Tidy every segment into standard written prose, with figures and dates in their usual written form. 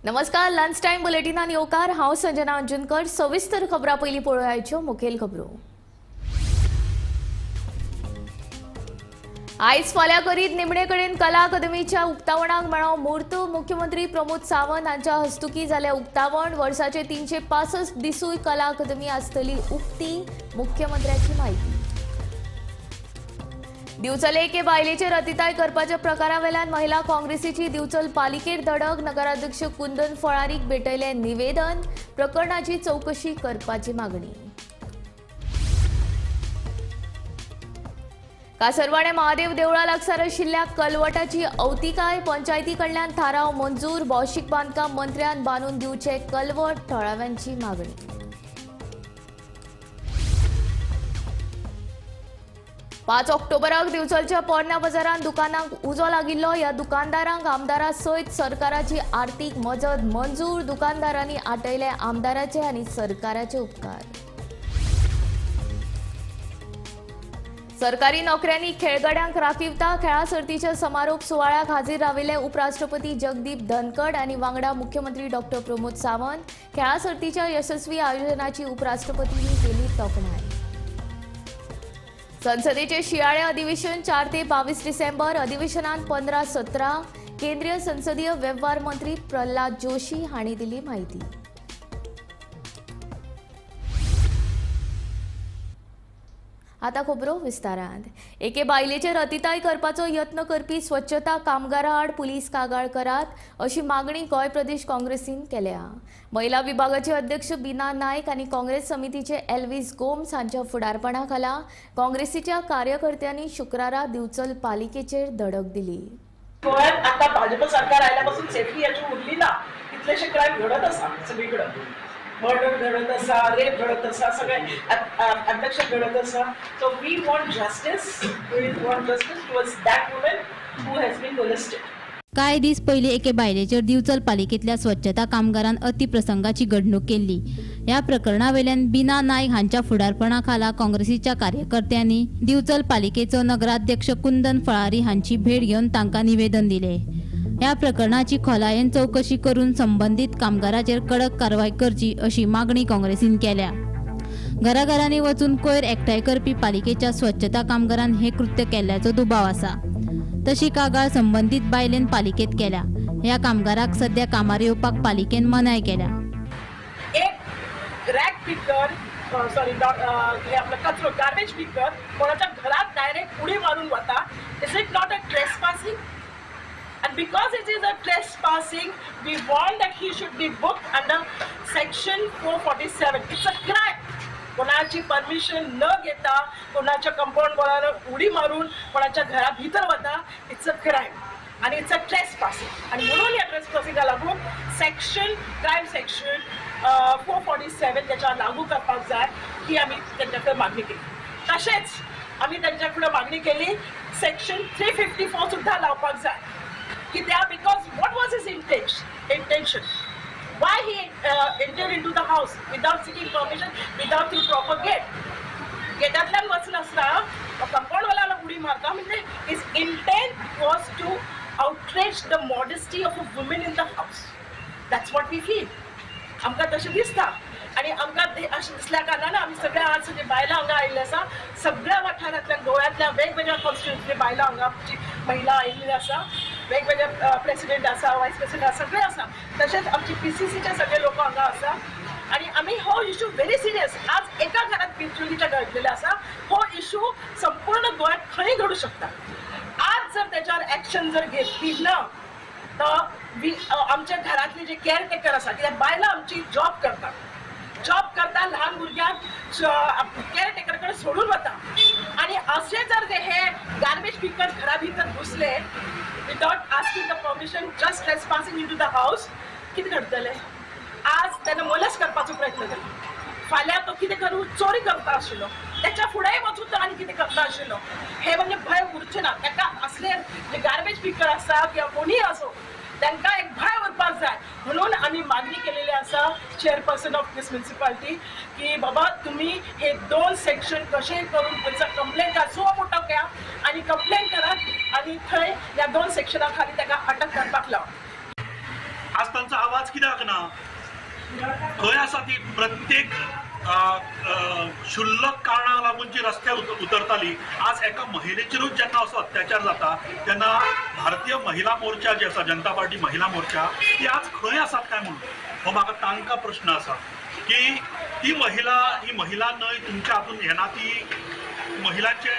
नमस्कार, lunch time बुलेटिनान येवकार. हांव संजना अंजुनकर. सविस्तर खबरां पयलीं पळोवयाच्यो मुखेल खबरो. आयज फाल्यां करीत निमणे कडेन कला अकादमीच्या उक्तावणाक मेळ्ळो म्हूर्त. मुख्यमंत्री प्रमोद सावंत हांच्या हस्तुकी जालें उक्तावण. वर्साचे 365 दिसूय कला अकादमी आसतली उक्ती, मुख्यमंत्र्याची माहिती. दिवचले एके बायलेचेर अतिताय करपाच्या प्रकारावेल्यान महिला काँग्रेसीची दिवचल पालिकेर धडक. नगराध्यक्ष कुंदन फळारीक भेटयलें निवेदन. प्रकरणाची चवकशी करपाची मागणी. कासरवाणे महादेव देवळा लागसार आशिल्ल्या कलवटाची अवतिकाय. पंचायती कडल्यान थाराव मंजूर. भौशीक बांदकाम मंत्र्यान बांदून दिवचे कलवट, थळाव्यांची मागणी. 5 ऑक्टोबराक दिवचलच्या पोरण्या बाजारांत दुकानांक उजो लागिल्लो. ह्या दुकानदारांक आमदारा सयत सरकाराची आर्थीक मजत मंजूर. दुकानदारांनी आटयले आमदाराचे आनी सरकाराचे उपकार. सरकारी नोकऱ्यांनी खेळगड्यांक राखीवता. खेळां सर्तीच्या समारोप सुवाळ्याक हाजीर राविल्ले उपराष्ट्रपती जगदीप धनखड आनी वांगडा मुख्यमंत्री डॉ प्रमोद सावंत. खेळां सर्तीच्या यशस्वी आयोजनाची उपराष्ट्रपतींनी केली तोखणाय. संसदेचे शियाळे अधिवेशन 4 ते 22 डिसेंबर. अधिवेशनात 15 सत्रां. केंद्रीय संसदीय वेव्हार मंत्री प्रल्हाद जोशी हांणी दिली माहिती. आता खबरो विस्तारांत. एके बायलेचेर अतिताय करपाचो यत्न करपी स्वच्छता कामगारा आड पुलीस कागाळ करात अशी मागणी गोंय प्रदेश काँग्रेसीन केल्या. महिला विभागाचे अध्यक्ष बिना नायक आनी काँग्रेस समितीचे एल्विस गोम्स हांच्या फुडारपणा खाला काँग्रेसीच्या कार्यकर्त्यांनी शुक्रारा दिवचल पालिकेचेर धडक दिली. गोव्यात आता भाजप सरकार आयल्यापासून सेफ्टी याची उरली ना. कितलेशे क्रायम घडत आसा सगळीकडे. मर्डर घडत आसा, रेप घडत आसा, सगळे अबडक्शन घडत आसा. So we want justice, we want justice towards that woman who has been molested. कांय दीस पयलीं एके बायलेचेर दिवचल पालिकेंतल्या स्वच्छता कामगारान अतिप्रसंगाची घडणूक केल्ली. ह्या प्रकरणावेल्यान बिना नायक हांच्या फुडारपणा खाला काँग्रेसीच्या कार्यकर्त्यांनी दिवचल पालिकेचो नगराध्यक्ष कुंदन फळारी हांची भेट घेवन तांकां निवेदन दिलें. ह्या प्रकरणाची खोलायेन चवकशी करून संबंदीत कामगाराचेर कडक कारवाय करची अशी मागणी काँग्रेसीन केल्या. घराघरांनी वचून कोयर एकठांय करपी पालिकेच्या स्वच्छता कामगारान हे कृत्य केल्ल्याचो दुबाव आसा. तशी कागाळ संबंदीत बायलेन पालिकेत केल्या. ह्या कामगाराक सध्या कामार येवपाक पालिकेन मनाय केल्या. एक रॅग पिकर, सॉरी, हे आपलं कचरो, गार्बेज पिकर कोणाच्या घरात डायरेक्ट उडी मारून वता. Is it not a trespassing? And because it is a trespassing, we want that he should be booked under section 447. It's a crime. कोणाची परमिशन न घेता कोणाच्या कंपाऊंड वॉलार उडी मारून कोणाच्या घरा भितर वता, it's a crime आणि it's a trespassing. आणि म्हणून या ट्रेसपासिंगा लागून सेक्शन, क्रायम सेक्शन 447 त्याच्यावर लागू करपाक जाय ही आमी तेंच्या कडेन मागणी केली. तशेंच आमी तेंच्या कडेन मागणी केली सेक्शन 354 सुद्दां लावपाक जाय. कित्याक? Because what was his intention? Why he entered into the house without seeking permission, without through proper gate? गेटांतल्यान वचनासतना कंपाऊंड वॉलाला उडी मारता म्हणजे his intent was to outrage the modesty of a woman in the house. That's what we feel. आमकां तशें दिसता आनी आमकां ते अशें दिसल्या कारणान आमी सगळे आज सगळीं बायलां हांगा आयिल्ली आसा. सगळ्या वाठारांतल्यान, गोव्यांतल्या वेगवेगळ्या कॉन्स्टिट्युन्सीतली बायलां हांगा आमची महिला आयिल्ली आसा. वेगवेगळे प्रेसिडेंट आसा, वायस प्रेसिडेंट आसा, सगळे आसा. तशेंच आमची पीसीसीचे सगळे लोक हांगा आसा आनी आमी हो इशू व्हेरी सिरियस. आज एका घरात बिचोलीच्या घडलेले आसा, हो इशू संपूर्ण गोंयांत खंय घडू शकता. आज जर त्याच्यावर ॲक्शन जर घेतली ना तर we आमच्या घरातली जे केअरटेकर आसा, कित्याक बायलां आमची जॉब करता, जॉब करता, ल्हान भुरग्यांक केअरटेकर कडेन सोडून वता आनी अशें जर ते हे गार्बेज पिकर घरा भितर घुसले without asking the permission, just trespassing into the house, कितें घडटलें? आज तेणें मोलेस्ट करपाचो प्रयत्न केलो, फाल्यां तो कितें करूं, चोरी करता आशिल्लो, त्याच्या फुडेंय वचून तो आनी कितें करता आशिल्लो. हे म्हणजे भंय उरचें ना ताका. असले जे गार्बेज पिकर आसा किंवा कोणीय आसूं, तांकां एक भंय उरपाक जाय. म्हणून आमी मागणी केलेली आसा चेअरपर्सन ऑफ दीस म्युन्सिपाल्टी की बाबा तुमी हे दोन सेक्शन कशेंय करून पुलिसाक कंप्लेन करा, सो मोठो घ्या आनी कंप्लेन करात आनी थंय ह्या दोन सेक्शना खाली ताका अटक करपाक लावा. आज तांचो आवाज कित्याक ना? खंय आसा ती प्रत्येक क्षुल्लक कारणाक लागून जी रस्त्यार उतरताली, आज एका महिलेचेरूच जेन्ना असो अत्याचार जाता तेन्ना भारतीय महिला मोर्चा जी आसा, जनता पार्टी महिला मोर्चा, ती आज खंय आसात काय म्हणून हो म्हाका तांकां प्रश्न आसा की ती महिला ही महिला न्हय, तुमच्या हातून येना. ती महिलांचे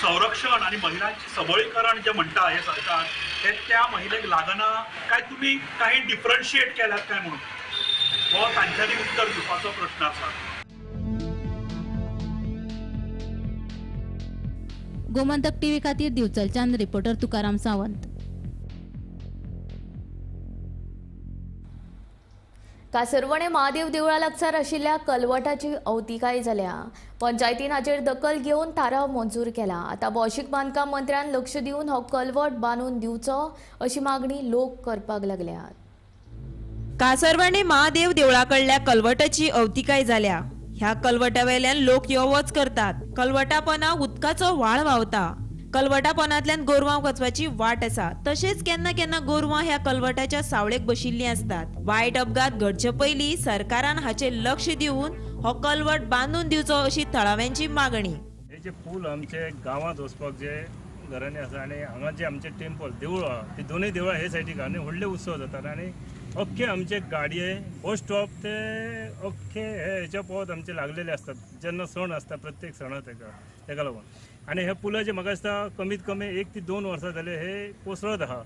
संरक्षण आनी महिलांचें सबळीकरण जें म्हणटा हें सरकार, हें त्या महिलेक लागना काय तुमी काही डिफरन्शिएट केल्यात काय म्हणून हो तांच्यांनी उत्तर दिवपाचो प्रश्न आसा. गोमंतक टीव्ही खातीर दिवचलच्यान रिपोर्टर तुकाराम सावंत. कासरवणे महादेव देवळा लागसार आशिल्ल्या कलवटाची अवतिकाय जाल्या. पंचायतीन हाचेर दखल घेवन थाराव मंजूर केला. आतां भौशीक बांदकाम मंत्र्यान लक्ष दिवन हो कलवट बांदून दिवचो अशी मागणी लोक करपाक लागल्यात. कासरवणे महादेव देवळा कडल्या कलवटाची अवतिकाय जाल्या. ह्या कलवटा वेल्यान लोक यो वच करतात. कलवटापना उदकाचो व्हाळ व्हांवता. कलवटापनांतल्यान गोरवां वचपाची वाट आसा. तशेंच केन्ना केन्ना गोरवां ह्या कलवटाच्या सावळेक बशिल्लीं आसतात. वायट अपघात घडचे पयलीं सरकारान हाचेर लक्ष दिवन हो कलवट बांदून दिवचो अशी थळाव्यांची मागणी. हे जे पूल आमचे गांवांत वचपाक जे घरांनी आसा आनी हांगा जे आमचे टेम्पल देवूळ आहा ती दोनूय देवळां हे सायडीक आनी व्हडले उत्सव जातात आनी अख्खे आमचे गाडये बस स्टॉप ते अख्खे हे हेच्या पोवत आमचे लागलेले आसतात जेन्ना सण आसता प्रत्येक सणा तेका लागून. आनी हे पुलाचे म्हाका दिसता कमीत कमी 1 ते 2 वर्सां जाले हे कोसळत आहा.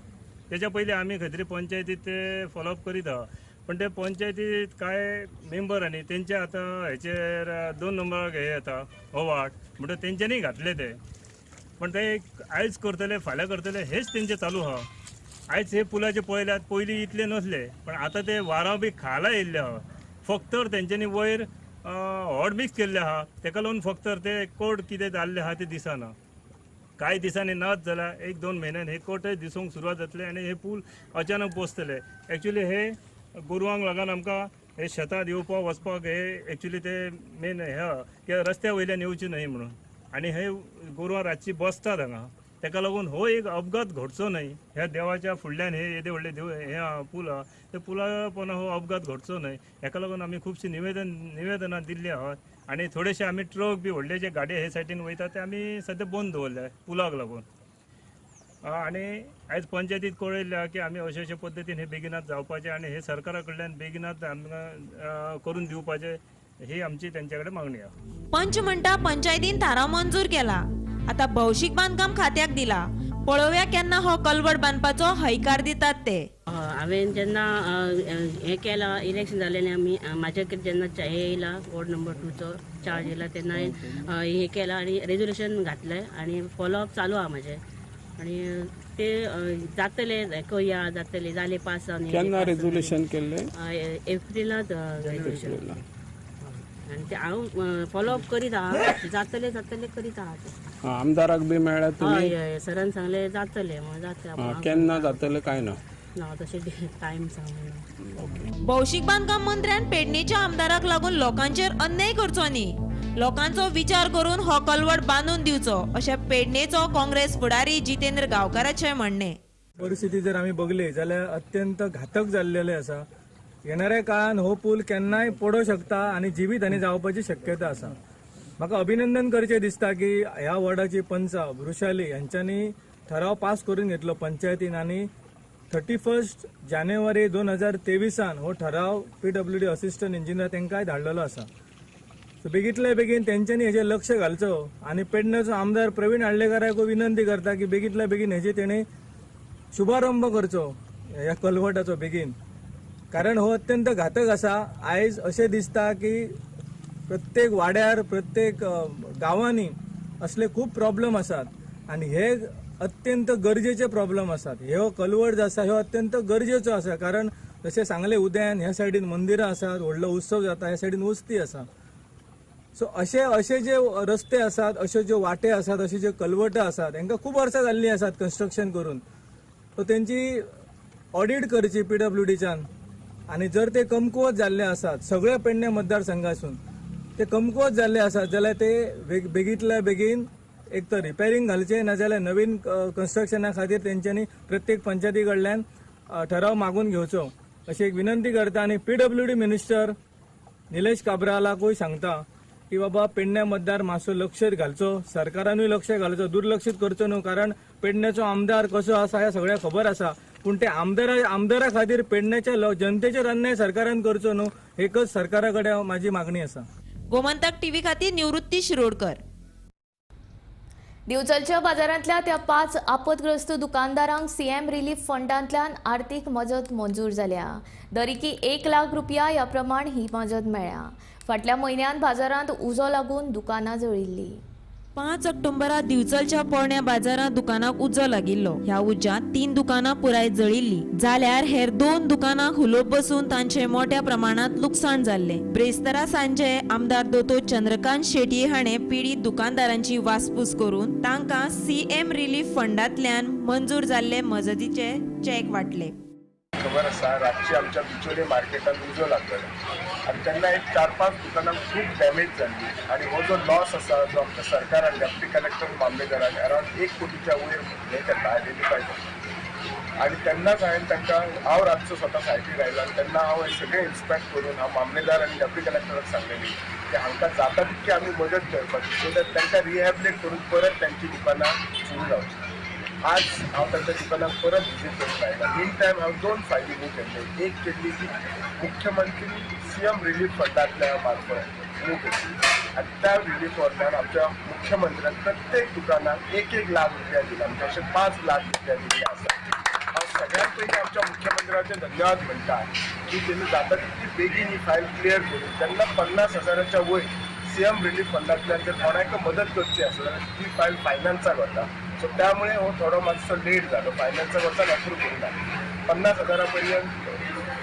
तेच्या पयलीं आमी खंय तरी पंचायतीत ते फॉलोअप करीत आहा, पण ते पंचायतीत कांय मेंबर आनी तेंचे आतां हेचेर 2 नंबराक हे येता हो वाट म्हणटकच तेंच्यांनी घातले ते, पण ते आयज करतले फाल्यां करतले हेच तेंचे चालू आहा. आयज हे पुलाचे पळयल्यात पयलीं इतले नसले, पण आतां ते वारां बी खाला येयल्ले आहा. फक्त तेंच्यांनी वयर हॉट मिक्स केल्ले आहा, तेका लागून फक्त ते कोट कितें जाल्ले आहा ते दिसना. कांय दिसांनी नाच जाल्यार 1-2 म्हयन्यान हे कोटय दिसूंक सुरवात जातले आनी हे पूल अचानक बसतले. एक्चुली हे गोरवांक लागून आमकां हे शेतांत येवपाक वचपाक हे एक्चुली ते मेन हे की रस्त्या वयल्यान येवचे न्हय म्हणून, आनी हे गोरवां रातची बसतात हांगा, तेका लागून हो एक अपघात घडचो न्हय. ह्या देवाच्या फुडल्यान हे येदे व्हडले देव हे पूल आहा, त्या पुला पोंदा हो अपघात घडचो न्हय हेका लागून आमी खुबशीं निवेदनां दिल्लीं आहात. आनी थोडेशे आमी ट्रक बी व्हडले जे गाडये हे सायडीन वयता ते आमी सद्या बंद दवरले पुलाक लागून. आनी आयज पंचायतीत कळयल्लें आहा की आमी अशे अशे पद्दतीन हे बेगिनात जावपाचें आनी हे सरकारा कडल्यान बेगिनात आमकां करून दिवपाचें, ही आमची तेंच्या कडेन मागणी आहा. पंच म्हणटा पंचायतीन थाराव मंजूर केला, आता भौशीक बांदकाम खात्याक दिला. पळोवया केन्ना हो कलवट बांदपाचो हयकार दितात ते. हांवें जेन्ना हें केलां इलेक्शन जालें आनी आमी म्हाज्या जेन्ना हे येयला वॉर्ड नंबर 2चो चार्ज येयला तेन्ना हांवें हें केलां आनी रेजोल्युशन घातलें आनी फॉलोअप चालू आहा म्हाजें आनी ते जातले कया जातले जाले पास जावन. केन्ना रेजोल्युशन केल्लें? एप्रिलांत रेजोल्युशन आनी ते हांव फॉलोअप करीत आहा, जातले जातले करीत आहा. आमदाराक बी मेळ्ळ्या तुमी? हय, सरान सांगलें जातलें म्हण जातलें. केन्ना जातलें काय ना? ना तशें टायम सांगूं. भौशीक बांदकाम मंत्र्यान पेडणेच्या आमदाराक लागून लोकांचेर अन्याय करचो न्ही, लोकांचो विचार करून हो कलवट बांदून दिवचो अशें पेडणेचो काँग्रेस फुडारी जितेंद्र गांवकाराचें म्हणणें. परिस्थिती जर आमी बघली जाल्यार अत्यंत घातक जाल्लेले आसा. येणाऱ्या काळान हो पूल केन्नाय पडूंक शकता आनी जिवीत हानी जावपाची शक्यता आसा. म्हाका अभिनंदन करचें दिसता की ह्या वॉर्डाची पंचा वृषाली यांच्यांनी ठराव पास करून घेतलो पंचायतीन आनी 31 जानेवारी 2023 हो ठराव PWD assistant engineer तांकांय धाडलेलो आसा. सो बेगीतले बेगीन तेंच्यांनी हेजेर लक्ष घालचो आनी पेडण्याचो आमदार प्रवीण आर्लेकाराक विनंती करता की बेगीतल्या बेगीन हेजे तेणी शुभारंभ करचो ह्या कलवटाचो बेगीन, कारण हो अत्यंत घातक आसा. आयज अशें दिसता की प्रत्येक वाड्यार प्रत्येक गांवांनी असले खूब प्रॉब्लम आसात आनी हे अत्यंत गरजेचे प्रॉब्लम आसात. हे कलवट जो आसा हो अत्यंत गरजेचो आसा, कारण जशें सांगलें उदयान ह्या सायडीन मंदिरां आसात, व्हडलो उत्सव जाता, ह्या सायडीन वस्ती आसा. सो अशे अशे जे रस्ते आसात, अश्यो ज्यो वाटे आसात, अशी ज्यो कलवटां आसात हेंकां खूब वर्सां जाल्लीं आसात कन्स्ट्रक्शन करून. सो तेंची ऑडीट करची PWDच्यान आनी जर ते कमकुवत जाल्ले आसात सगळ्या पेडणे मतदारसंघासून ते कमकुवत जाल्ले आसात जाल्यार ते बेगीतल्या बेगीन एक तर रिपेरींग घालचें, नाजाल्यार नवीन कन्स्ट्रक्शना खातीर तेंच्यांनी प्रत्येक पंचायती कडल्यान ठराव मागून घेवचो. अशी एक विनंती करता आनी पीडब्ल्यूडी मिनिस्टर निलेश काब्रालाकूय सांगता की बाबा पेडण्या मतदार मातसो लक्ष घालचो, सरकारानूय लक्ष घालचो, दुर्लक्षित करचो न्हू, कारण पेडण्याचो आमदार कसो आसा ह्या सगळ्या खबर आसा. पूण ते आमदारा खातीर पेडण्याच्या जनतेचेर अन्याय सरकारान करचो न्हू, एकच सरकारा कडेन माझी मागणी आसा. गोमंतक टीव्ही खातीर निवृत्ती शिरोडकर. दिवचलच्या बाजारांतल्या त्या 5 आपदग्रस्त दुकानदारांक सीएम रिलीफ फंडांतल्यान आर्थिक मजत मंजूर जाल्या. दरेकी 1 लाख रुपया ह्या प्रमाण ही मजत मेळ्ळ्या. फाटल्या म्हयन्यांत बाजारांत उजो लागून दुकानां जळिल्ली. 5 ऑक्टोबरा दिवचलच्या पोरण्या बाजारांत दुकानाक उजो लागिल्लो. ह्या उज्यांत 3 दुकानां पुराय जळिल्ली, जाल्यार हेर 2 दुकानांक हुलोप बसून तांचे मोठ्या प्रमाणांत लुकसाण जाल्लें. ब्रेस्तारा सांजे आमदार दोतोर चंद्रकांत शेटये हाणें पिडीत दुकानदारांची वासपूस करून तांकां सीएम रिलीफ फंडांतल्यान मंजूर जाल्ले मजतीचे चॅक वांटले. खबर आसा रातची आमच्या बिचोले मार्केटात उजो लागलो आनी तेन्ना एक 4-5 दुकानांक खूब डॅमेज जाल्ली आनी हो जो लॉस आसा जो आमच्या सरकारान डेप्युटी कलेक्टर मामलेदारान अरावंड 1 कोटीच्या वयर हें केला, आयडेंटिफाय केला. आनी तेन्नाच हांवें तांकां, हांव रातचो स्वता सायटीर आयलो आनी तेन्ना हांव हें सगळें इन्स्पेक्ट करून हांव मामलेदार आनी डेप्युटी कलेक्टराक सांगलेली की हांकां जाता तितकी आमी मदत करपाची, सो that तांकां रिहॅबिलिट करून परत तांची दुकानां सुरू जावची. आज हांव तांच्या दुकानाक परत विजीट करून आयला. इन टायम हांव 2 फायली मूव केल्ले. एक केल्ली की मुख्यमंत्री सीएम रिलीफ फंडांतल्या मार्फत मूव केल्ली आनी त्या रिलीफ फंडान आमच्या मुख्यमंत्र्यान प्रत्येक दुकानाक 1-1 लाख रुपया दिला, म्हणजे अशें 5 लाख रुपया दिल्ले आसा. हांव सगळ्यांत पयलीं आमच्या मुख्यमंत्र्याचे धन्यवाद म्हणटा की तेणी जाता तितकी बेगीन ही फायल क्लियर करून तेन्ना 50,000च्या वयर सीएम रिलीफ फंडांतल्यान जर कोणाक मदत करची आसा जाल्यार ती फायल फायनान्साक वता. सो त्यामुळे हो थोडो मातसो लेट जालो. फायनान्साक वचून अप्रूव करूं ना. 50,000 पर्यंत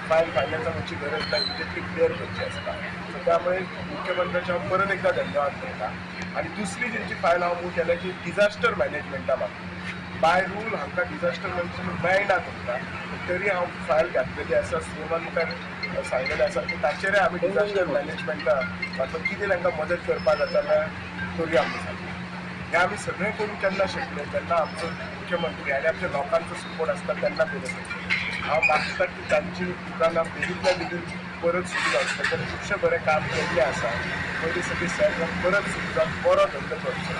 फायल फायनान्साक वचची गरज ना, इमिडिएटली क्लियर करची आसता. सो त्यामुळे मुख्यमंत्र्याचे हांव परत एकदा धन्यवाद म्हणटा. आनी दुसरी जेंची फायल हांव मूव केल्या की डिजास्टर मॅनेजमेंटा बाबतींत बाय रूल हांकां डिजास्टर मॅनेजमेंट मेळना तुमकां, तरी हांव फायल घातलेली आसा. सीएमान मुखार सांगलेलें आसा की ताचेरय आमी डिजास्टर मॅनेजमेंटा मार्फत कितें तांकां मदत करपाक जाता जाल्यार करुया आमी सांगता. हे आमी सगळें करूंक केन्ना शकले तेन्ना आमचो मुख्यमंत्री आनी आमच्या लोकांचो सपोर्ट आसता तेन्ना करूंक शकले. हांव मागता की तांची दुकानां बेगींतल्या बेगीन परत सुरू जावची. तांच्यानी खुबशें बरें काम केल्लें आसा. पयलीं सगळीं सेट परत सुरू जावन बरो धंदो करचो.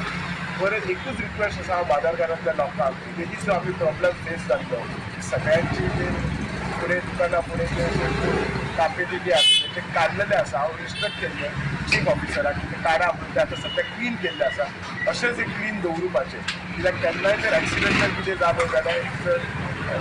परत एकूच रिक्वेस्ट आसा हांव बाजारघरांतल्या लोकांक की तेजी जो आमी प्रॉब्लम फेस जाल्लो की सगळ्यांची जे फुडें दुकानां फुडें जे कापेटी जी आसले ते काडलेले आसा. हांव इन्स्ट्रक्ट केल्ले चीफ ऑफिसराक की ते काडा म्हणून, ते आतां सद्या क्लीन केल्ले आसा. अशेंच एक क्लीन दवरुपाचें, कित्याक केन्नाय जर एक्सिडंटल कितें जालो जाल्यार जर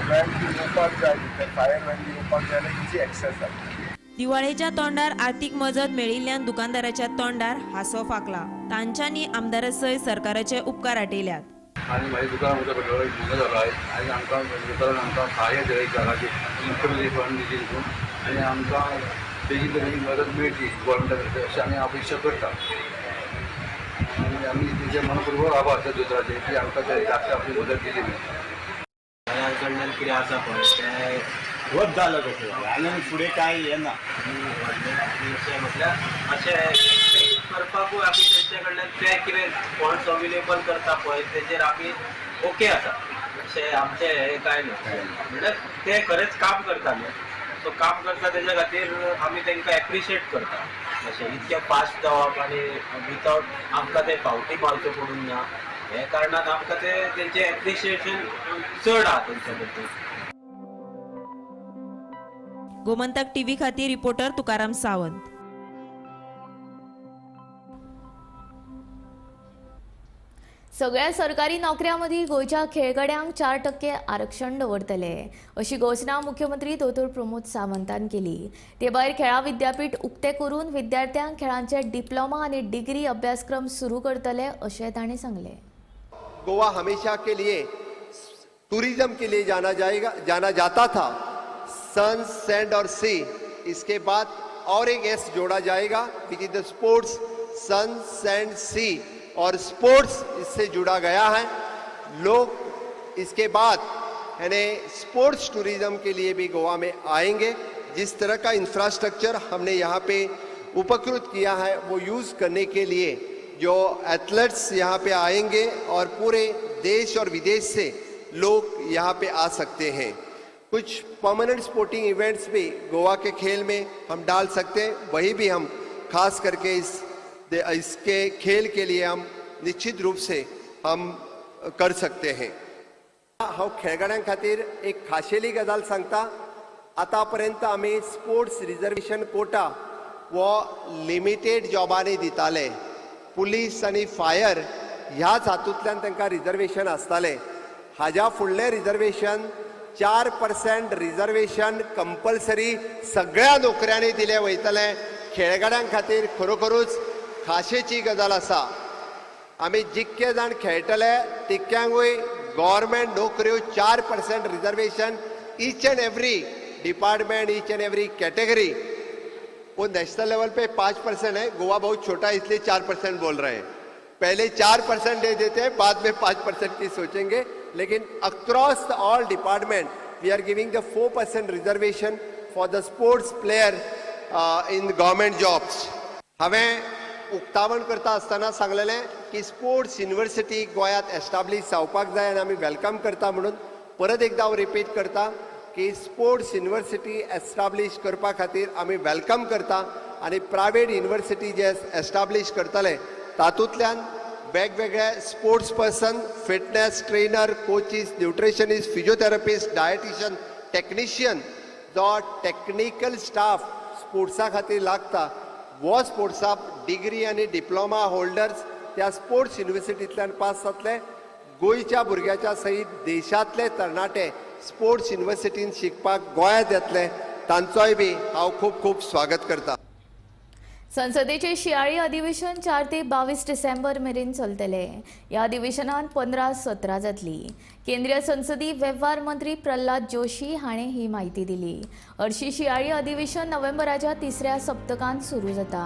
व्हॅन बी येवपाक जाय, फायर व्हॅन बी येवपाक जाय जाल्यार इजी एक्सेस जाता. दिवाळेच्या तोंडार आर्थिक मजत मेळिल्ल्यान दुकानदाराच्या तोंडार हांसो फांकला. तांच्यांनी आमदारा सयत सरकाराचे उपकार आटयल्यात. आनी म्हाजें दुकान उदक भंग जालो आयज आनी आमकां दुकानान आमकां सहाय्य दिलें जालाची मुख्यमंत्री फंड निधी हितून आनी आमकां बेगीन बेगीन मदत मेळची गोवोरमेंटा तर्फे अशें आमी अपेक्षा करता. आनी आमी तेजे मनपूर्वक आभार त्या दोतोराचे की आमकां ते डॉक्टर आपली मदत दिली म्हणून. कडल्यान कितें आसा पळय तें वच जालो कशें जालें आनी फुडें कांय येना. अशें म्हटल्यार अशें एक्सपेक्ट करपाकूय आमी तेंच्या कडल्यान ते कितें फंड्स अवेलेबल करता पळय तेजेर आमी ओके आसा. अशें आमचें हें कांय ना, म्हणल्यार ते खरेंच काम करता न्हू, सो काम करता तेज्या खातीर आमी तांकां एप्रिशिएट करता. अशें इतकें फास्ट जावप आनी विदावट आमकां ते फावटी मारच्यो पडूंक ना, हे कारणान आमकां ते तेंचें एप्रिशिएशन चड आहा तेंच्या बद्दल. गोमंतक टीव्ही खातीर रिपोर्टर तुकाराम सावंत. सगळ्या सरकारी नोकऱ्यांमदीं गोंयच्या खेळगड्यांक 4% आरक्षण दवरतले अशी घोशणा मुख्यमंत्री दोतोर प्रमोद सावंतान केली. ते भायर खेळां विद्यापीठ उक्तें करून विद्यार्थ्यांक खेळांचे डिप्लोमा आनी डिग्री अभ्यासक्रम सुरू करतले अशें तांणी सांगलें. गोवा हमेशा के लिए टूरिज्म के लिए जाना जाता था. सन, सैंड और सी, इसके बाद और एक एस जोड़ा जाएगा which is the sports. Sun, sand, sea Aur sports इससे जुड़ा गया है. लोग इसके बाद यानी स्पोर्ट्स टूरिज्म के लिए भी गोवा में आएंगे. जिस तरह का इंफ्रास्ट्रक्चर हमने यहाँ पे उपकृत किया है वो यूज़ करने के लिए जो एथलेट्स यहाँ पे आएंगे और पूरे देश और विदेश से लोग यहाँ पे आ सकते हैं. कुछ परमानेंट स्पोर्टिंग इवेंट्स भी गोवा के खेल में हम डाल सकते हैं, वही भी हम खास करके इस इसके खेल के लिए हम निश्चित रूप से हम कर सकते हैं। हांव खेळगड्यां खातीर एक खाशेली गजाल सांगता। आतापर्यंत आमी स्पोर्ट्स रिजर्वेशन कोटा वो लिमिटेड जॉबांनी दिताले, पुलीस आनी फायर ह्याच हातूंतल्यान तांकां रिजर्वेशन आसतालें। हाज्या फुडलें रिजर्वेशन 4% रिजर्वेशन कंपल्सरी सगळ्या नोकऱ्यांनी दिलें वयतलें। खेळगड्यां खातीर खरोखरूच खाशेची गजाल आसा। आमी जितके जाण खेळटले तितक्यांकूय गव्हर्मेंट नोकऱ्यो 4% reservation each and every department, each and every category. वो नेशनल लेवल पे 5% है, गोवा बहुत छोटा है इसलिए 4% बोल रहे हैं। पहले 4% दे देते हैं, बाद में 5% की सोचेंगे, लेकिन across the all department we are giving the 4% reservation for the sports player in government jobs. हांवें उक्तावण करता आसतना सांगलेलें की स्पोर्ट्स युनिवर्सिटी गोंयांत एस्टाब्लीश जावपाक जाय आनी आमी welcome करता म्हणून परत एकदां हांव रिपीट करता की स्पोर्ट्स युनिवर्सिटी एस्टाब्लीश करपा खातीर आमी welcome करता आनी प्रायवेट युनिवर्सिटी जे एस्टाब्लीश करतले तातूंतल्यान वेगवेगळे sports person, fitness trainer, coaches, nutritionist, physiotherapist, dietitian, technician जो टॅक्निकल स्टाफ स्पोर्ट्सा खातीर लागता वो स्पोर्ट्सा डिग्री आनी डिप्लोमा होल्डर्स त्या स्पोर्ट्स युनिवर्सिटींतल्यान पास जातले। गोंयच्या भुरग्याच्या सहीत देशांतले तरणाटे स्पोर्ट्स युनिवर्सिटीन शिकपाक गोंयांत येतले, तांचोय बी हांव खूब खूब स्वागत करता। संसदेचे शियाळी अधिवेशन 4 ते 22 डिसेंबर मेरेन चलतले। ह्या अधिवेशनात 15 सत्रां जातली। केंद्रीय संसदीय वेव्हार मंत्री प्रल्हाद जोशी हाणें ही म्हायती दिली। हरशी शियाळी अधिवेशन नोव्हेंबराच्या तिसऱ्या सप्तकांत सुरू जाता,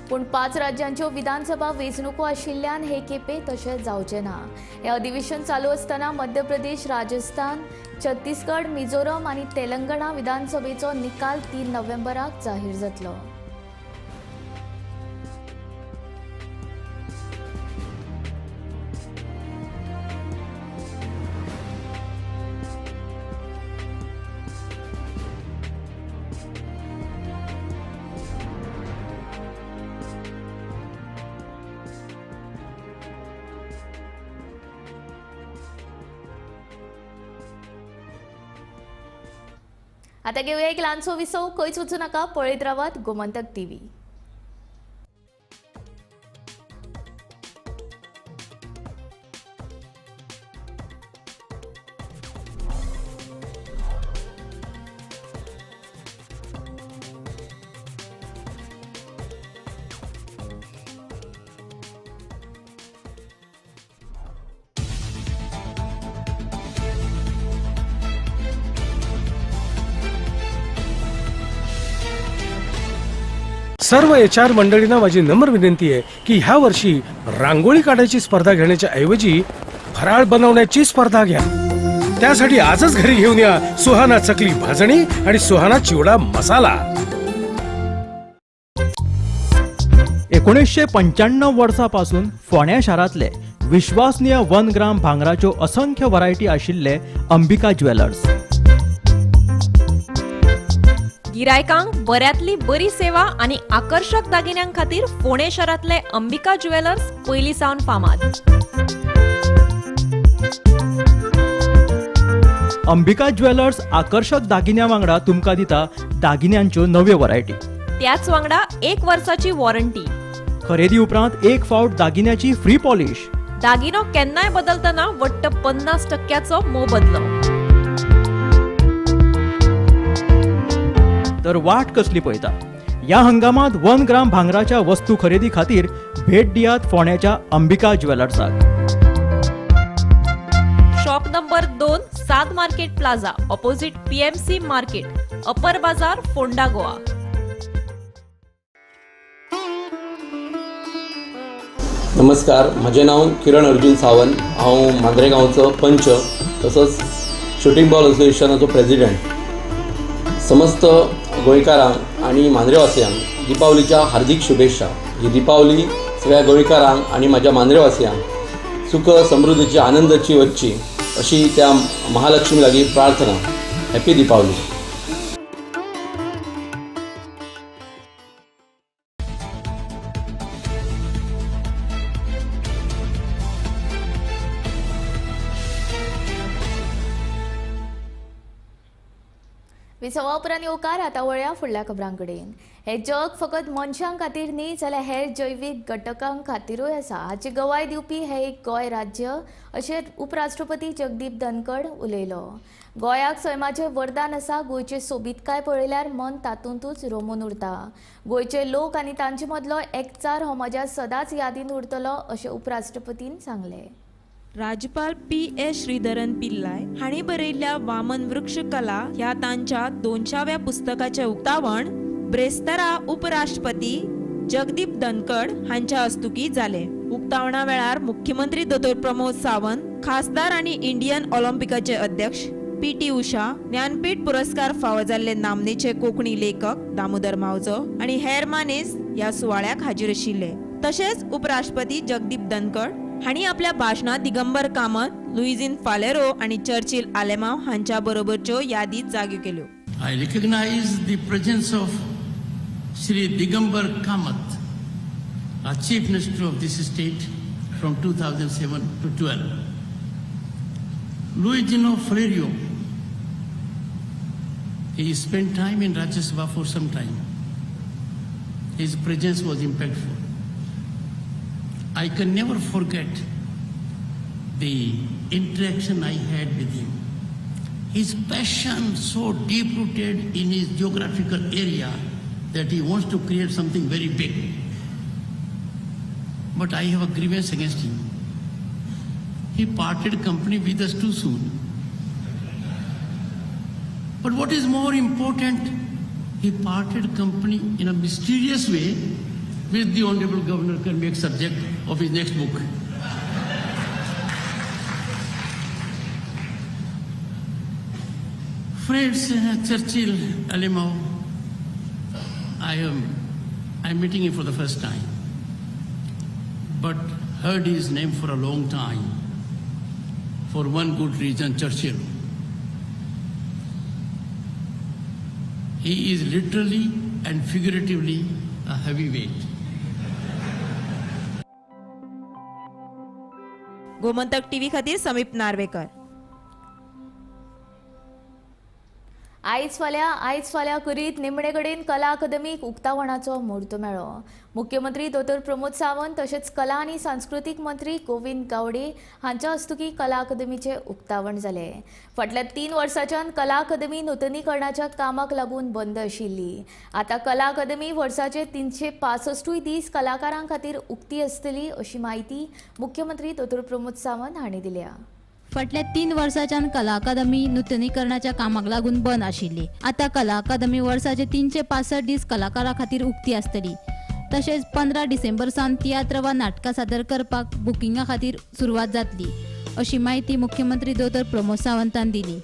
पूण 5 राज्यांच्यो विधानसभा वेंचणुको आशिल्ल्यान हे खेपे तशें जावचें ना। हें अधिवेशन चालू आसतना मध्य प्रदेश, राजस्थान, छत्तीसगड, मिझोरम आनी तेलंगणा विधानसभेचो निकाल 3 नोव्हेंबराक जाहीर जातलो। आता घेऊया एक ल्हानसो विसव। खंयच वचूं नाका, पळयत रावात गोमंतक टीव्ही। सर्व HR मंडळींना माझी नम्र विनंती आहे की ह्या वर्षी रांगोळी काढायची स्पर्धा घेण्याच्या ऐवजी फराळ बनवण्याची स्पर्धा घ्या। त्यासाठी आजच घरी घेऊन या सुहाना चकली भाजणी आणि सुहाना चिवडा मसाला। 1995 वर्सापासून फोंड्या शारांतले विश्वसनीय 1 ग्राम भांगराच्यो असंख्य व्हरायटी आशिल्ले अंबिका ज्वेलर्स। गिरायकांक बऱ्यांतली बरी सेवा आनी आकर्शक दागिन्यां खातीर फोंडें शारांतले अंबिका ज्वेलर्स पयलीं सावन फामाद। अंबिका ज्वेलर्स आकर्शक दागिन्यां वांगडा तुमकां दिता दागिन्यांच्यो नव्यो व्हरायटी, त्याच वांगडा 1 वर्साची वॉरंटी, खरेदी उपरांत 1 फावट दागिन्याची फ्री पॉलिश, दागिनो केन्नाय बदलतना वट्ट 50% मोबदलो। तर वाट कसली पळयता? ह्या हंगामात 1 ग्राम भांगराच्या वस्तू खरेदी खातीर भेट दियात फोंड्याच्या Ambika ज्वेलर्साक। Shop number 2, 7 market plaza, opposite PMC market, upper Bazaar, Ponda, Goa. नमस्कार, म्हजें नांव किरण अर्जुन सावंत। हांव मांद्रे गांवचो पंच तसोच शुटींग बॉल असोसिएशनाचो प्रेजिडेंट। समस्त गोंयकारांक आनी मांद्रेवासियांक दीपावलीच्या हार्दिक शुभेच्छा। ही दीपावली सगळ्या गोंयकारांक आनी म्हाज्या मांद्रेवासियांक सुख समृद्धीची आनंदाची वच्ची अशी त्या महालक्ष्मी लागीं प्रार्थना। हॅपी दीपावली. विसवा उपरांत येवकार. आतां वळया फुडल्या खबरां कडेन. हे जग फकत मनशां खातीर न्ही जाल्यार हेर जैवीक घटकां खातीरूय आसा हाची गवाय दिवपी हे एक गोंय राज्य अशें उपराष्ट्रपती जगदीप धनखड उलयलो. गोंयाक सैमाचें वरदान आसा. गोंयची सोबीतकाय पळयल्यार मन तातूंतच रमून उरता. गोंयचे लोक आनी तांचे मदलो एकचार हो म्हज्या सदांच यादीन उरतलो अशें उपराष्ट्रपतीन सांगलें. राज्यपाल पी.एस. श्रीधरन पिल्लाय हांणी बरयल्ल्या वामन वृक्ष कला ह्या तांच्या 200व्या पुस्तकाचें उक्तावण ब्रेस्तारा उपराष्ट्रपती जगदीप धनखड हांच्या हस्तुकीं जालें. उक्तावणा वेळार मुख्यमंत्री दोतोर प्रमोद सावंत, खासदार आनी इंडियन ऑलिम्पिकाचे अध्यक्ष पी.टी. उषा, ज्ञानपीठ पुरस्कार फावो जाल्ले नामनेचे कोंकणी लेखक दामोदर मावजो आनी हेर मानेस्त ह्या सुवाळ्याक हाजीर आशिल्ले. तशेंच उपराष्ट्रपती जगदीप धनखड हांणी आपल्या भाशणांत दिगंबर कामत, लुईझिन फालेरो आनी चर्चिल आलेमाव हांच्या बरोबरच्यो यादी जाग्यो केल्यो. I recognise the presence of Shri Digambar Kamat, a chief minister of this state from 2007 to 12. Luizinho Faleiro, he spent time in Rajya Sabha for some time. His presence was impactful. I can never forget the interaction I had with him. His passion so deep-rooted in his geographical area that he wants to create something very big. But I have a grievance against him. He parted company with us too soon. But what is more important, he parted company in a mysterious way, which the Honorable Governor can make subject of his next book. Friends, Churchill Alemao, I'm meeting him for the first time, but heard his name for a long time, for one good reason, Churchill. He is literally and figuratively a heavyweight. Gomantak TV खातीर समीप नार्वेकर. आयज फाल्यां करीत निमणे कडेन कला अकादमीक उक्तावणाचो म्हूर्त मेळ्ळो. मुख्यमंत्री दोतोर प्रमोद सावंत तशेंच कला आनी सांस्कृतीक मंत्री गोविंद गावडे हांच्या हस्तुकीं कला अकादमीचें उक्तावण जालें. फाटल्या 3 वर्सांच्यान कला अकादमी नुतनीकरणाच्या कामाक लागून बंद आशिल्ली. आतां कला अकादमी वर्साचे 365 दीस कलाकारां खातीर उक्ती आसतली अशी म्हायती मुख्यमंत्री दोतोर प्रमोद सावंत हांणी दिल्या. फाटल्या 3 वर्सांच्यान कला अकादमी नुतनीकरणाच्या कामाक लागून बंद आशिल्ली. आतां कला अकादमी वर्साचे 365 दीस कलाकारां खातीर उक्ती आसतली. तशेंच 15 डिसेंबर सावन तियात्र वा नाटकां सादर करपाक बुकिंगा खातीर सुरवात जातली अशी म्हायती मुख्यमंत्री दोतोर प्रमोद सावंतान दिली.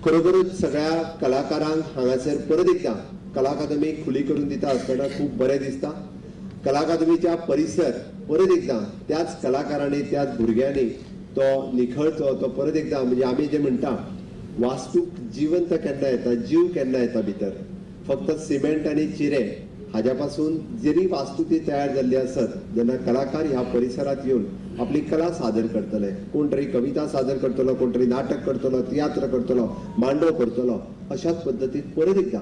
खरोखरूच सगळ्या कलाकारांक हांगासर परत एकदां कला अकादमी खुली करून दिता आसतना खूब बरें दिसता. कला अकादमीच्या परिसर परत एकदां त्याच कलाकारांनी त्याच भुरग्यांनी तो निखळचो, तो परत एकदां म्हणजे आमी जे म्हणटा वास्तूक जिवंत केन्ना येता, जीव केन्ना येता भितर, फक्त सिमेंट आनी चिरे हाज्या पासून जरी वास्तू ती तयार जाल्ली आसत जेन्ना कलाकार ह्या परिसरांत येवन आपली कला सादर करतले, कोण तरी कविता सादर करतलो, कोण तरी नाटक करतलो, तियात्र करतलो, मांडो करतलो, अशाच पद्दतीन परत एकदां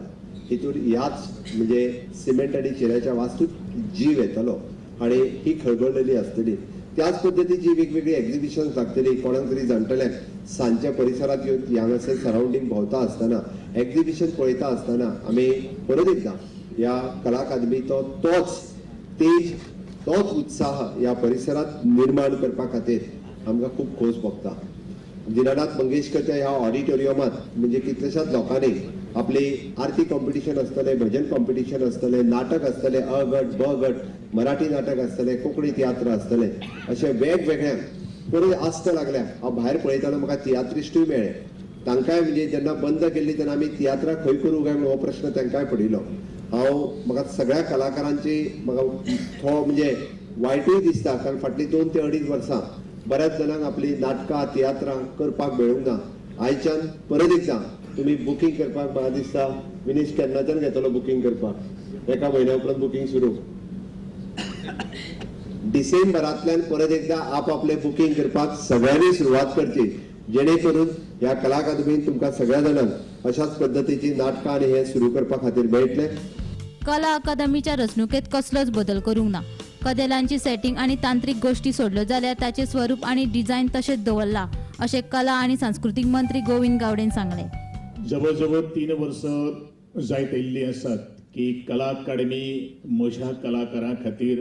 हितून ह्याच म्हणजे सिमेंट आनी चिऱ्याच्या वास्तूत जीव येतलो आनी ही खळबळलेली आसतली. त्याच पद्दतीची वेगवेगळी एक्झिबिशन्स लागतली. कोणाक तरी जाणटल्यांक सांजच्या परिसरांत येवन हांगासर सरावंडींग भोंवता आसतना एक्झिबिशन पळयता आसतना आमी परत एकदां ह्या कला अकादमीचो तोच तेज, तोच उत्साह ह्या परिसरांत निर्माण करपा खातीर आमकां खूब खोस भोगता. दिनानाथ मंगेशकरच्या ह्या ऑडिटोरियमांत म्हणजे कितल्याशाच लोकांनी आपली आरती कॉम्पिटिशन आसतलें, भजन कॉम्पिटिशन आसतलें, नाटक आसतलें, अ गट ब गट, मराठी नाटक आसतलें, कोंकणी तियात्र आसतलें, अशें वेगवेगळ्यांक परत आस्त लागल्या. हांव भायर पळयतना म्हाका तियात्रिस्टूय मेळ्ळे. तांकांय म्हणजे जेन्ना बंद केल्ली तेन्ना आमी तियात्रां खंय करूं काय म्हणून हो प्रश्न तांकांय पडिल्लो. हांव म्हाका सगळ्या कलाकारांची म्हाका थोडो म्हणजे वायटूय दिसता, कारण फाटलीं 2 ते 2.5 वर्सां बऱ्याच जाणांक आपली नाटकां तियात्रां करपाक मेळूंक ना. आयच्यान परत एकदां तुमी बुकींग करपाक म्हाका दिसता विनीश केन्नाच्यान घेतलो बुकींग करपाक, एका म्हयन्या उपरांत बुकींग सुरू. डिसेंबरांतल्यान परत एकदा आपआपले बुकींग करपाक सगळ्यांनी सुरवात करची, जेणे करून ह्या कला अकादमीन तुमकां सगळ्या जाणांक अशाच पद्दतीची नाटकां आनी हे सुरू करपा खातीर मेळटले. कला अकादमीच्या रचणुकेत कसलोच बदल करूंक ना. कदेलांची सेटिंग आनी तांत्रिक गोष्टी सोडल्यो जाल्यार ताचें स्वरूप आनी डिझायन तशेंच दवरलां अशें कला आनी सांस्कृतीक मंत्री गोविंद गावडेन सांगलें. जवळ जवळ 3 वर्सां जायत आयिल्लीं आसात की कला अकादमी म्हज्या कलाकारां खातीर,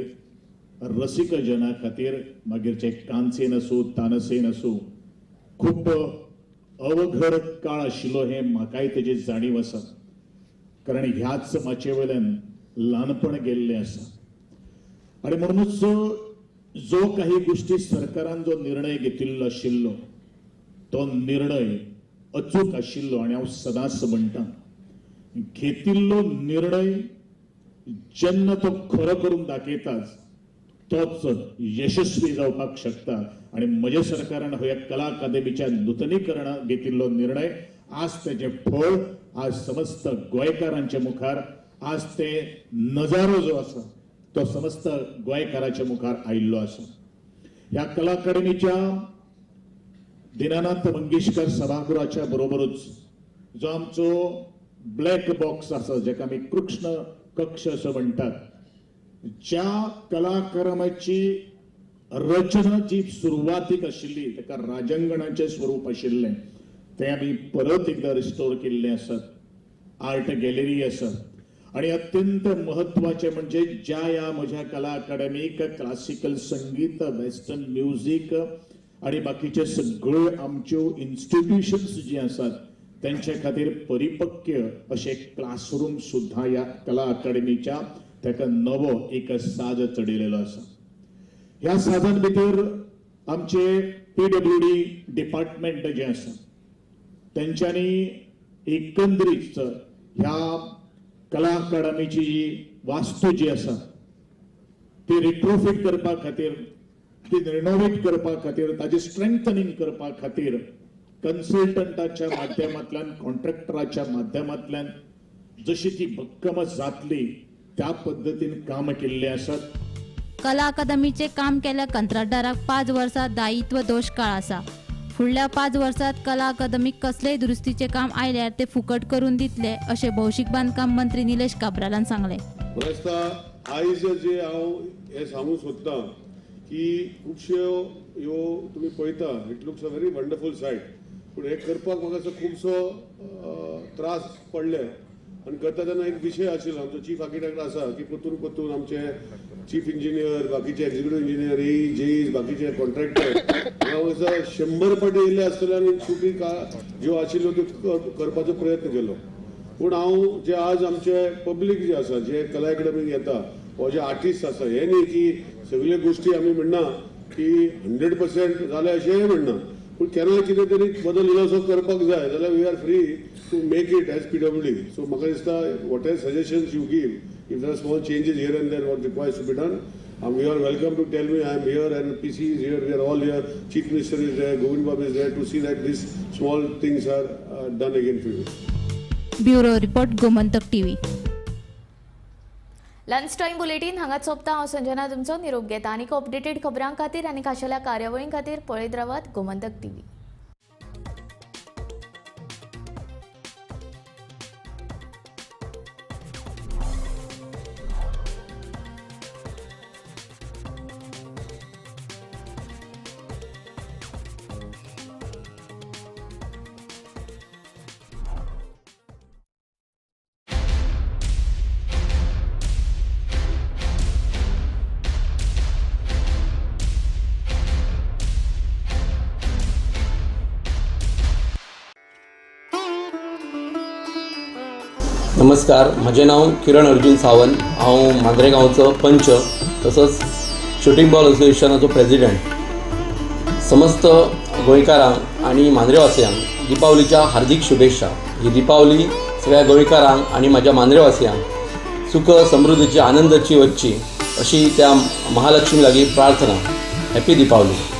रसिक जना खातीर, मागीर ते कानसेन आसूं तानसेन आसूं, खूब अवघड काळ आशिल्लो हें म्हाकाय तेजी जाणीव आसा, कारण ह्याच माचये वयल्यान ल्हानपण गेल्लें आसा. आनी म्हणूनच जो काही गोष्टी सरकारान जो निर्णय घेतिल्लो आशिल्लो तो निर्णय अचूक आशिल्लो. आनी हांव सदांच म्हणटा, घेतिल्लो निर्णय जेन्ना तो खरो करून दाखयताच तोच यशस्वी जावपाक शकता. आनी म्हज्या सरकारान ह्या कला अकादमीच्या नुतनीकरणाक घेतिल्लो निर्णय आज तेजें फळ आज समस्त गोंयकारांच्या मुखार, आज ते नजारो जो आसा तो समस्त गोंयकाराच्या मुखार आयिल्लो आसा. ह्या कला अकादमीच्या दीनानाथ मंगेशकर सभागृहाच्या बरोबरूच जो आमचो ब्लॅक बॉक्स आसा, जेका आमी कृष्ण कक्ष असो म्हणटात, ज्या कलाकाराची रचना जी सुरवातीक आशिल्ली ताका राजांगणाचें स्वरूप आशिल्लें तें आमी परत एकदां रिस्टोर केल्लें आसात. आर्ट गॅलरी आसा. आनी अत्यंत म्हत्वाचें म्हणजे ज्या ह्या म्हज्या कला अकादमीक क्लासिकल संगीत, वेस्टर्न म्युजीक आनी बाकीचे सगळ्यो आमच्यो इन्स्टिट्युशन्स जी आसात तेंचे खातीर परिपक्व अशे क्लासरूम सुद्दां ह्या कला अकादमीच्या ताका नवो एक साज चडयलेलो आसा. ह्या साजान भितर आमचे PWD department जें आसा तेंच्यांनी एकंदरीत ह्या कला अकादमीची जी वास्तू जी आसा ती रिट्रोफीट करपा खातीर, ती रिनोवेट करपा खातीर, ताची स्ट्रेंथनिंग करपा खातीर कन्सल्टंटाच्या माध्यमांतल्यान, कॉन्ट्रॅक्टराच्या माध्यमांतल्यान जशी ती भक्कम जातली त्या पद्दतीन काम केल्लें आसात. कला अकादमीचे काम केल्ल्या कंत्राटदाराक 5 वर्सां दायित्व दोश काळ आसा. फुडल्या 5 वर्सांत कला अकादमीक कसलेय दुरुस्तीचें काम आयल्यार ते फुकट करून दितले अशें भौशीक बांदकाम मंत्री निलेश काब्रालान सांगलें. आयज जे हांव हें सांगूंक सोदतां की खुबश्यो ह्यो तुमी पळयता, it looks a very wonderful site, पूण हें करपाक म्हाका असो खुबसो त्रास पडले. आनी करता तेन्ना एक विशय आशिल्लो, आमचो चीफ आर्किटेक्ट आसा की परतून परतून आमचे चीफ इंजिनियर, बाकीचे एक्झिक्युटीव इंजिनियर, ए जेईज, बाकीचे कॉन्ट्रॅक्टर हांगा 100 फावटी येयल्ले आसतले आनी चुकी ज्यो आशिल्ल्यो त्यो करपाचो प्रयत्न केलो. पूण हांव जे आज आमचे पब्लीक जे आसा, जे कला अकादमीक येता वा जे आर्टिस्ट आसा, हे न्ही की सगल्यो गोश्टी आमी म्हणना की 100% जाले अशेंय म्हणना, पूण केन्ना कितें तरी बदल इल्लोसो करपाक जाय जाल्यार we are free to make it as PWD. So म्हाका दिसता whatever suggestions you give, if there are small changes here and there what requires to be done, you are welcome to tell me. I am here and PC is here, we are all here, Chief Minister is there, Govind Babu is there to see that these small things are done again for you. Bureau report, Gomantak TV. Lunch time bulletin हांगाच सोंपता. हांव संजना तुमचो निरोप घेता. आनीक updated खबरां खातीर आनी खाशेल्या कार्यावळीं खातीर पळयत रावात गोमंतक टीव्ही. नमस्कार, म्हजें नांव किरण अर्जुन सावंत. हांव मांद्रे गांवचो पंच तसोच शुटींग बॉल असोसिएशनाचो प्रेजिडेंट. समस्त गोंयकारांक आनी मांद्रेवासियांक दिपावलीच्या हार्दिक शुभेच्छा. ही दिपावली सगळ्या गोंयकारांक आनी म्हाज्या मांद्रेवासियांक सुख समृद्धीची आनंदाची वच्ची अशी त्या महालक्ष्मी लागीं प्रार्थना. हॅपी दिपावली.